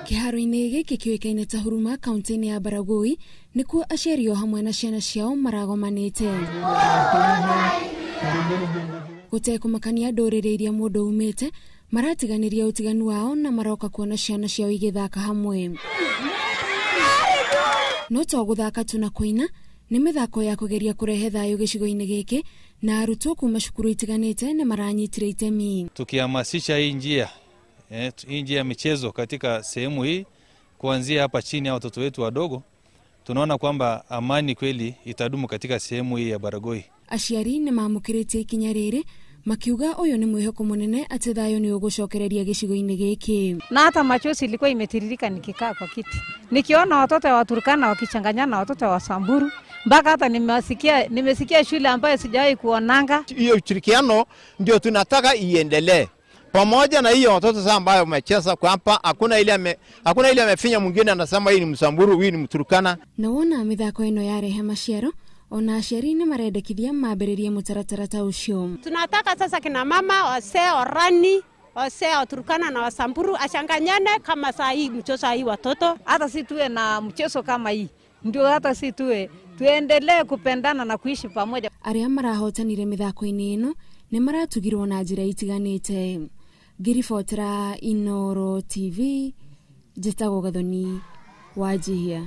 Kĩharo-inĩ gĩkĩ kĩũĩkaine ta Huruma kaunti-inĩ ya Baragoi nĩkuo aciari o hamwe na ciana ciao maragomanĩte. Gũtekũmakania ndũrĩrĩ iria mũndũ umĩte, maratiganĩria ũtiganu wao na maroka kuona ciana ciao igĩthaka hamwe. No to gũthaka tu na kũina, nĩ mĩthako ya kũgeria kũrehe thayũ gĩcigo-inĩ gĩkĩ na arutwo kuma cukuru itiganĩte nĩ maranyitire itemi. Tukihamasisha hii njia ya michezo katika sehemu hii kuanzia hapa chini ya watoto wetu wadogo, tunaona kwamba amani kweli itadumu katika sehemu hii ya Baragoi. Aciari nĩ mamũkĩrĩtie ikinya rĩrĩ makiuga ũyũ nĩ mwĩhoko mũnene atĩ thayũ nĩ ũgũcokereria gĩcigo-inĩ gĩkĩ. Na hata machozi ilikuwa imetiririka nikikaa kwa kiti nikiona watoto wa Turkana wakichanganyana na watoto wa Samburu, mpaka hata nimesikia shule ambayo sijawahi kuonanga. Hiyo ushirikiano ndio tunataka iendelee. Pamoja na hiyo watoto sasa ambayo wamecheza kwa hapa, hakuna ile amefinya mwingine anasema hii ni Msamburu, hii ni Mturkana. Na wona mĩthako ĩno yarehe maciaro, ona aciari nĩ marendekithia mambĩrĩrie mũtaratara ta ũcio. Tunataka sasa kina mama wasee orani wasee wa Turkana na Wasamburu achanganyane kama saa hii mchezo hii watoto. Hata si tuwe na mchezo kama hii, ndio hata si tuwe tuendelee kupendana na kuishi pamoja. Arĩa marahotanire mĩthako-inĩ ĩno nĩ maratugirwo na njĩra itiganĩte. Ngĩribotera Inooro TV, njĩtagwo Gathoni Wanjihia.